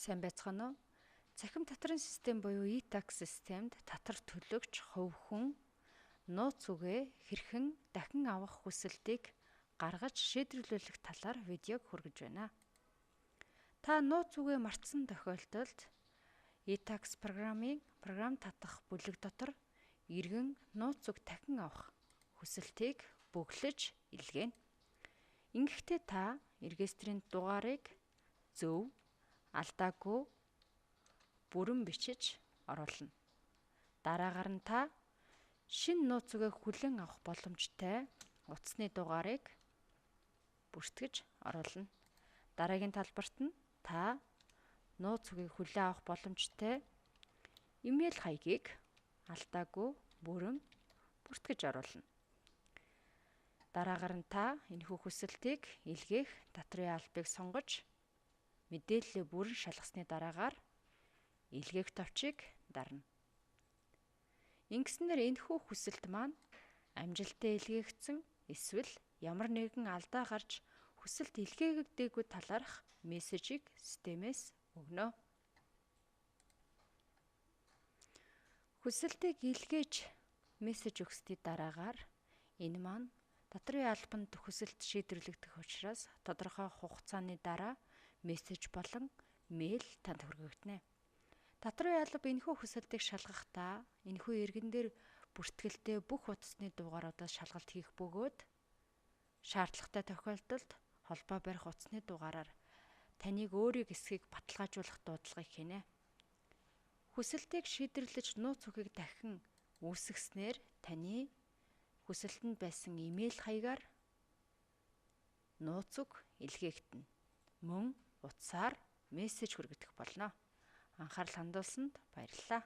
Сайн байцгаана уу? Цахим татрын систем буюу e-tax системд татвар төлөгч хувь хүн нууц үгээ хэрхэн дахин авах хүсэлтийг гаргаж шийдвэрлүүлэх талаар видеог хүргэж байна. Та нууц үгээ мартсан тохиолдолд e-tax программын програм татах бүлэг дотор эргэн нууц үг дахин авах хүсэлтийг бөглөж илгээнэ. Ингэхдээ та регистрийн дугаарыг зөв, алдаагүй бүрэн бичиж оруулна. Дараагаар нь та шинэ нууц үгээ хүлээн авах боломжтой утасны дугаарыг бүртгэж оруулна. Дараагийн талбарт нь та нууц үгийг хүлээн авах боломжтой имэйл хаягийг алдаагүй бүрэн бүртгэж оруулна. Дараагаар нь та энэхүү хүсэлтийг илгээх татрын албыг сонгож мэдээллээ бүрэн шалгасны дараагаар илгээх товчийг дарна. Ингэснээр энэхүү хүсэлт маань амжилттай илгээгдсэн эсвэл ямар нэгэн алдаа гарч хүсэлт илгээгдээгүй талаарх мессежийг системээс өгнө. Хүсэлтийг илгээж мессеж өгсөний дараагаар энэ маань татрын албанд хүсэлт шийдвэрлэгдэх учраас тодорхой хугацааны дараа мессеж болон мэйл танд хүргэгдэнэ. Татрын алба энэхүү хүсэлтийг шалгахдаа энэхүү иргэн дээр бүртгэлтэй бүх утасны дугааруудаас шалгалт хийх бөгөөд шаардлагатай тохиолдолд холбоо барих утасны дугаараар таныг өөрийг эсэхийг баталгаажуулах дуудлагыг хийнэ. Хүсэлтийг шийдвэрлэж нууц үгийг дахин үүсгэснээр таны хүсэлтэнд байсан имэйл хаягаар нууц үг илгээгдэнэ. Мөн утсаар мессеж хүргэгдэх болно. Анхаарал хандуулсанд баярлалаа.